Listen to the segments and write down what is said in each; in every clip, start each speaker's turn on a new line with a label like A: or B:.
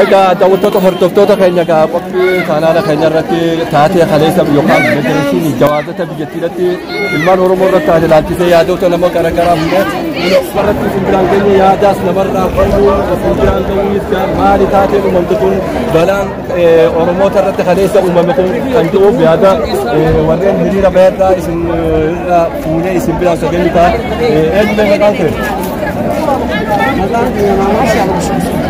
A: Egaa daawwattoota hordoftoota keenya egaa qophii chaanaala keenya irratti taatee kaleessa yookaan federeeshinii jawaazota biyyattii irratti ilmaan Oromoo irratti taate ilaalchisee yaadota nama garaagaraa hunda irratti isin biraan geenye yaadaas namarraa fuudhuun isin biraan ga'uunis maali taateen uumamte kun balaan Oromoota irratti kaleessa uumame kun kan jiruuf yaada warreen hiriira baheerraa isin irraa fuunee isin biraan sageenyu ta'a. Eenyu maqaan kee?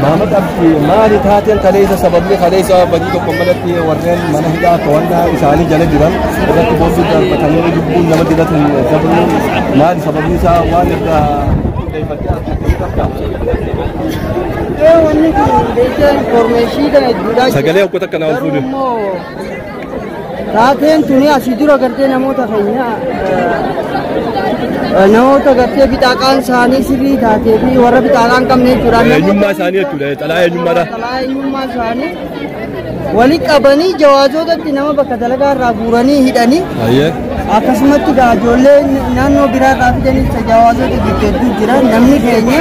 A: Maamad Abdi maali taateen kaleessa sababni kaleessa badii tokko malatti warreen mana hidhaa to'annaa isaanii jala jiran irratti boombii darbatanii lubbuun nama diratan dabruun maali sababni isaa waan irraa qulqulleeffattee argattee qabda?
B: Wanni kun beekaa infoormeeshinii kana hedduudhaa jira.
A: Sagalee okkota akkanaa ol fuudhu.
B: Taateen tuni asii dura gartee namoota keenya namoota gartee bixaaqaan isaanii sirrii taatee fi warra bixaaqaan qabne jechuudha.
A: Eenyummaa isaanii jechuudha. Xalaa eenyummaadha.
B: Xalaa eenyummaa isaanii wali qabanii jawaazotatti nama bakka dalagaa irraa guuranii hidhanii akkasumatti egaa ijoollee naannoo biraa irraa fidanii jawaazota hedduu jira. Namni keenya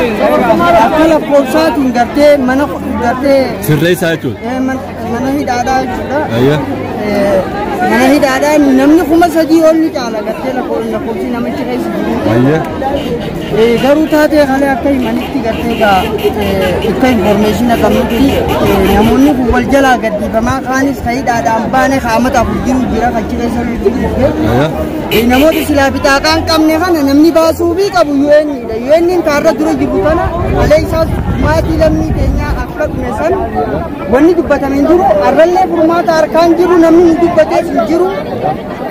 B: akka lakkoofsaatiin gartee mana gartee
A: Sirreessaa jechuudha.
B: Mana hidhaadhaa jechuudha. Mana hidhaadhaa namni 3000 ol ni caala gartee lakkoofsi namichi keessa jiru. Garuu taatee kalee akka himanitti gartee egaa akka infoormeeshina qabnutti namoonni kun wal jalaa gadhiifamaa kaanis ka hidhaadhaan baane kaamata afur jiru jira achi keessa jiru. Namoota silaa bixaaqaan qabne kana namni baasuu fi qabu UN dha. UN kaarra dura jiru kana kalee isaas maatii lammii keenyaa akka dhume san wanni dubbatame hin jiru. Arrallee furmaata harkaan jiru namni nu dubbatees hin jiru.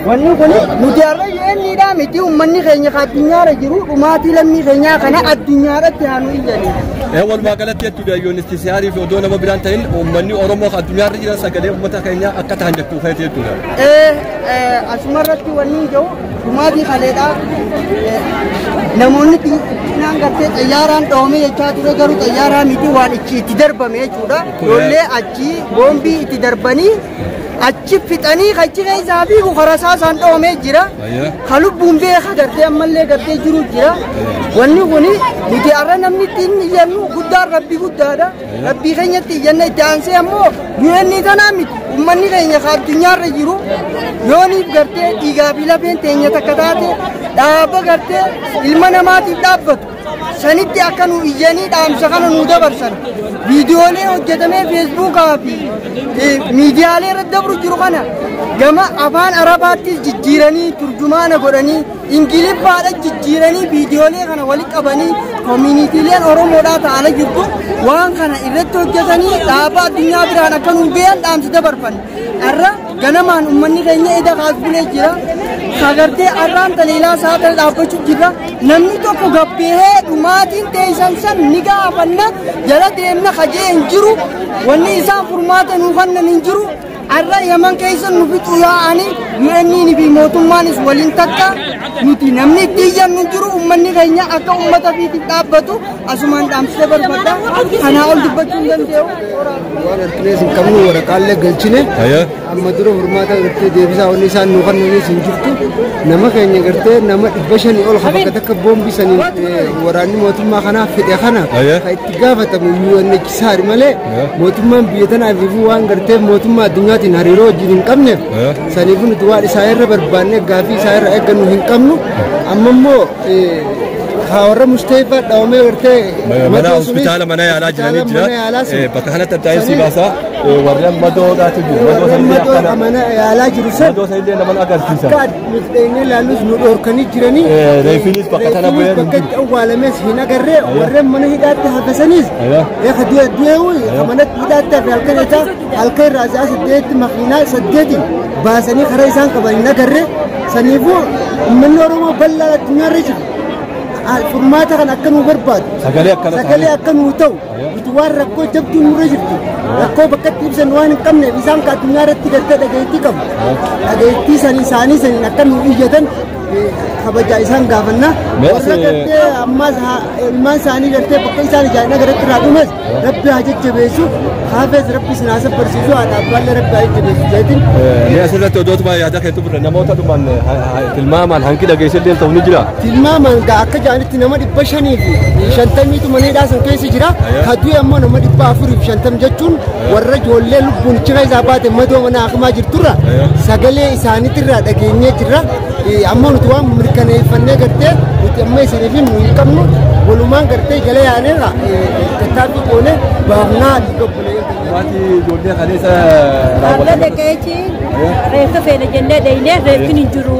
B: Wanni kun nuti har'a UN dha miti uummanni keenya ka addunyaarra jiru dhumaatii lammii keenyaa kana addunyaarratti haa nu iyyanii.
A: Walumaa galatti jechuudha UNHCR fi odoo nama biraan ta'in uummanni Oromoo addunyaarra jiran sagalee uummata keenyaa akka ta'an jechuu feete jechuudha.
B: Asumarratti wanni hin jiru dhumaatii kaleedha. Namoonni xinaan gartee xayyaaraan dhawame jechaa ture garuu xayyaaraa miti waan itti darbame jechuudha. Ijoollee achi boombii itti darbanii achi fixanii achi keessaa fi karasaa isaan dhawamee jira. Ka lubbuun beeka gartee ammallee gartee jiru jira. Wanni kuni nuti har'a namni ittiin iyyannu guddaan rabbii guddaadha. Rabbii keenyatti iyyanna itti aansee ammoo UN tanaa miti. Uummanni keenya ka addunyaarra jiru yooniif gartee dhiigaa fi lafeen teenya takka taate dhaaba gartee ilma namaatiif dhaabbatu sanitti akka nu iyyanii dhaamsa kana nu dabarsan. Viidiyoolee hojjetamee feesbuukaa fi miidiyaalee irratti dabru jiru kana gama afaan Arabaattis jijjiiranii turjumaana godhanii Ingiliffaadha jijjiiranii viidiyoolee kana walitti qabanii koominitiileen Oromoodhaa ta'ala jirtu waan kana irratti hojjetanii dhaaba addunyaa biraan akka nu gahan dhaamsi dabarfanne. Har'a ganamaan uummanni keenya eda kaas bulee jira. Sagartee har'aan taleelaa isaa kana dhaabbachuu jira. Namni tokko gabbee dhumaatiin teessan san ni gaafanna jala deemna kajee hin jiru. Wanni isaan furmaata nuu kennan hin jiru. Har'a Yaman keessa nu fixuu yaa'anii UN fi mootummaanis waliin takka nuti namni itti iyyannu hin jiru. Uummanni keenya akka uummata fiitiif dhaabbatu asumaan dhaamsisee barbaada. Kanaa ol dubbachuu hin danda'u.
C: Waan harkinees hin qabnu waraqaallee galchine amma dura furmaata gartee deebisaa wanni isaan nu kennanis hin jirtu. Nama keenya gartee nama 500 ol bakka takka boombii saniin waraanni mootummaa kanaa fedhe kana kan itti gaafatamu UNHCR malee mootummaan biyya tanaaf waan gartee mootummaa addunyaatiin hariiroo wajjin hin qabneef saniifuu nuti waan isaa irra barbaanne gaafii isaa irra eeggannu hin qabnu. Amma immoo warra Musteefaa dhawamee gartee
A: mana hospitaala mana yaalaa jiranii jira. Bakka kanatti adda si baasaa warreen madoodhaatu jiru. Madoo sanillee akkana
C: mana yaalaa jiru san
A: madoo sanillee nama agarsiisa.
C: Akka nuti dheenyee ilaalus nu dhorkanii jiranii.
A: Reefiinis bakka tana bu'ee
C: bakka itti awwaalames hin agarree warreen mana hidhaatti hafesanis du'eewu mana hidhaatti hafe halkan isaa halkan irraa sa'a 8 makiinaa 8 baasanii karaa isaan qaban hin agarree saniifuu uummanni Oromoo bal'aa addunyaarra jiru. Furmaata kan akka nu barbaadu sagalee akka nu ta'u nuti waan rakkoo jabduu nurra jirtu rakkoo bakka itti ibsan waan hin qabneef isaan ka addunyaa irratti gartee dhageettii qabu dhageettii sanii isaanii saniin akka nu iyyatan kabajaa isaan gaafanna. Warra gartee ammas ilmaan isaanii gartee bakka isaan ijaarina garatti irraa dhumes Rabbi haa jajjabeessu. Haafes Rabbi isin haa sabbarsiisu, haadha abbaallee Rabbi haa jajjabeessu jeetiin.
A: Mee asirratti odootuma yaada keetu bira namoota dhuman tilmaamaan hanqi dhageessillee ta'u ni jira.
C: Tilmaamaan gaa akka jaanitti nama 550tu mana hidhaa san keessa jira. Ka du'e ammoo nama 450 jechuun warra ijoollee lubbuun achi keessaa baate madoo mana hakimaa jirturra sagalee isaaniitirraa dhageenyee jirra. Ammoo nuti waan mirkaneeffannee gartee nuti amma isiniif himnu hin qabnu, walumaan gartee jala yaaneerra tattaaffii goone baafnaa obboleeyyan keenya.
A: Maatii ijoollee kaleessa
D: Har'a
A: raawwatan.
D: dhaqeechi reeffa feene jennee dheeyne, reeffi hin jiru.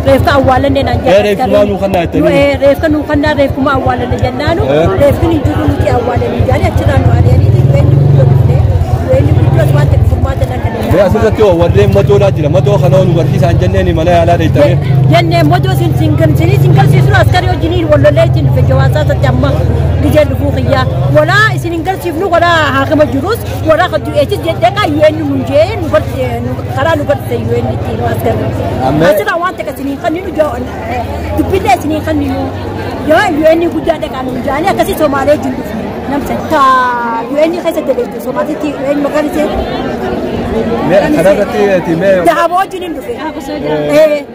D: Reeffa awwaalanne naan
A: Ee, reeffumaa nuu kannaa jettanii?
D: Reeffa nuu kannaa, reeffuma awwaalanne jennaanu reeffi hin jiru, nuti awwaalanne jaani achirraa nu ari'anii UN guddoo dhufne, UN guddoo waan ta'e furmaata nan
A: Mee
D: kana.
A: Asirratti hoo warreen madoodhaa jira, madoo kana nu barsiisaan jenneen mana yaalaa dheettanii.
D: Jennee modoo sin sin sin garsiisnu askarii wajjiniin wal lolee ittiin dhufe jawaasaa satti amma gijee dhufuu kiyyaa walaa isin hin garsiifnu, walaa haakama jirus, walaa ka du'eetis jedhee kaa UN nun jee nu karaa nu garsiise UN ittiin askarii. Asirraa waan takka isin hin kanninu, dubbillee isin hin kanninu yoo UN guddaa dhaqaa nun jaanii akkasii Somaalee wajjin dhufne namsa ta UN keessa daleetu Somaalitti UN maqaan isee.
A: Mee kanarratti mee
D: Dahaboo wajjin hin dhufe.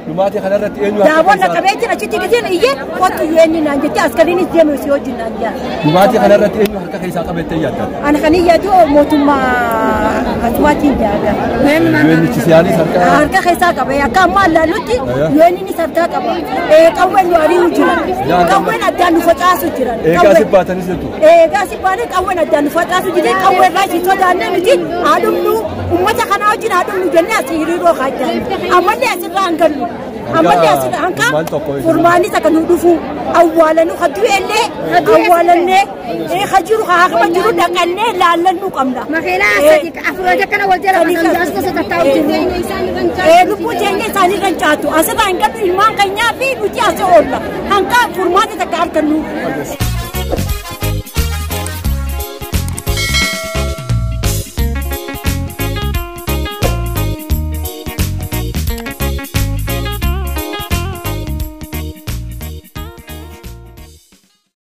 A: Dhumaatii kanarratti eenyu harka
D: Daaboon
A: keessaa
D: na qabee jira achitti giseen iyyee kottu UN naan jettee askariinis deemu si wajjin naan jaa.
A: Dhumaatii kanarratti eenyu harka keessaa qabattee yaadda?
D: Ani kan yaadu mootummaa asumaatiin jaaga.
A: UNHCRs harka
D: Harka keessaa qaba, akka ammaa ilaallutti UNnis harkaa qaba. Qawween nu ari'u jiran. Qawween addaan nu facaasu jiran.
A: Eegaa si baatanis jettu.
D: Eegaa si baane, qawween addaan nu facaasu jiran, qawween irraa isin sodaanne miti, haadhumnu uummata kanaa wajjin haadhumnu jennee asii hiriiroo kaajjaa. Ammallee asirraa hin gallu. Ammallee asirraa hanqa furmaanis akka nu dhufu awwaalannu, ka du'ellee awwaalannee, ka jiru ka hakama jiru dhaqannee laallannuu qabna.
E: Makiinaa sadi afur akkana wal jala kan jaasta tattaa'u jiru.
D: Lubbuu teenya isaanii kan caatu asirraa hin qabnu, ilmaan keenyaa fi nuti asii oolla hanqa furmaata takka argannu.